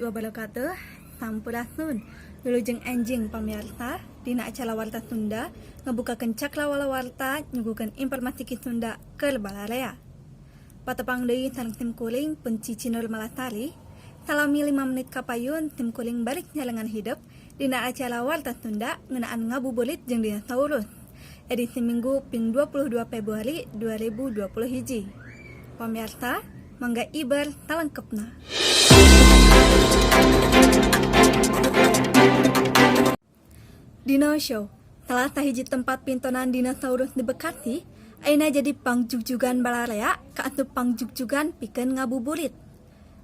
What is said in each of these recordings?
Wabarakatuh. Sampurasun. Wilujeng enjing pamirsa, dina acara Warta Sunda ngabukakeun cakrawala warta, nyuguhkeun informasi Ki Sunda keur balarea. Patepang deui sareng sim kuring, pun Cici Nurmalasari. Salami 5 menit kapayun sim kuring balik nyarengan hidep dina acara Warta Sunda ngeunaan ngabuburit jeung dinosaurus. Edisi Minggu ping 22 Februari 2020 hiji. Pamirsa, mangga iber salengkepna. Dino Show, salah sahiji tempat pintonan dinosaurus di Bekasi, ayeuna jadi pangjugjugan balarea kaasup pangjugjugan pikeun ngabuburit.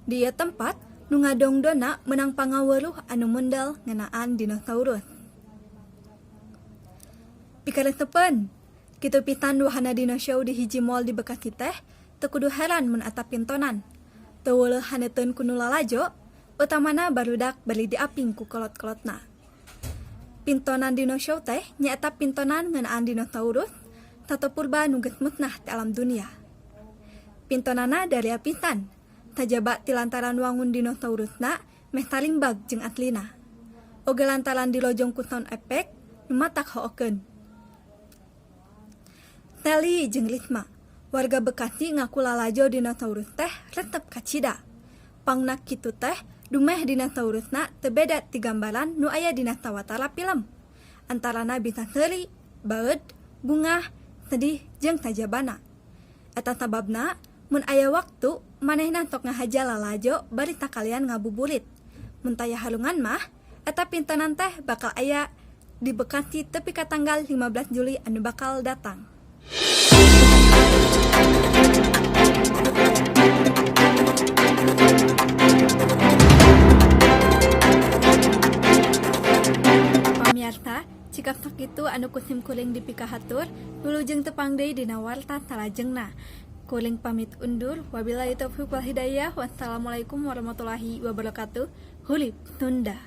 Di ieu tempat, nu ngadongdona meunang pangaweruh anu mendel ngeunaan dinosaurus. Pikaresepeun, kitu pisan wahana Dino Show di hiji mall di Bekasi teh, teu kudu heran mun eta pintonan. Teu weuleuh haneuteun ku nu lalajo, utamana barudak bari diaping ku kolot-kolotna. Pintonan Dino Show teh nyaeta pintonan ngeunaan dinosaurus, sato purba nu geus musnah ti alam dunia. Pintonanna daria pisan, sajaba ti lantaran wangun dinosaurusna meh saringbag jeung aslina. Oge lantaran dilojong ku sound effect nu matak hookeun. Sally jeung Risma, warga Bekasi, ngaku lalajo dinosaurus teh resep kacida. Pangna kitu teh dumeh dinosaurusna teu beda ti gambaran nu aya dina sawatara film. Antarana bisa seuri, baeud, bungah, sedih jeung sajabana. Eta sababna mun aya waktu manehna sok ngahaja lalajo bari sakalian ngabuburit. Mun taya halungan mah, eta pintonan teh bakal aya di Bekasi tepi ka tanggal 15 Juli anu bakal datang. Pamiarsa, cikap sakitu anu ku sim kuring dipikahatur, wilujeng tepang deui dina warta salajengna. Kuring pamit undur, wabillahi taufiq wal hidayah, wassalamualaikum warahmatullahi wabarakatuh. Hulip Sunda.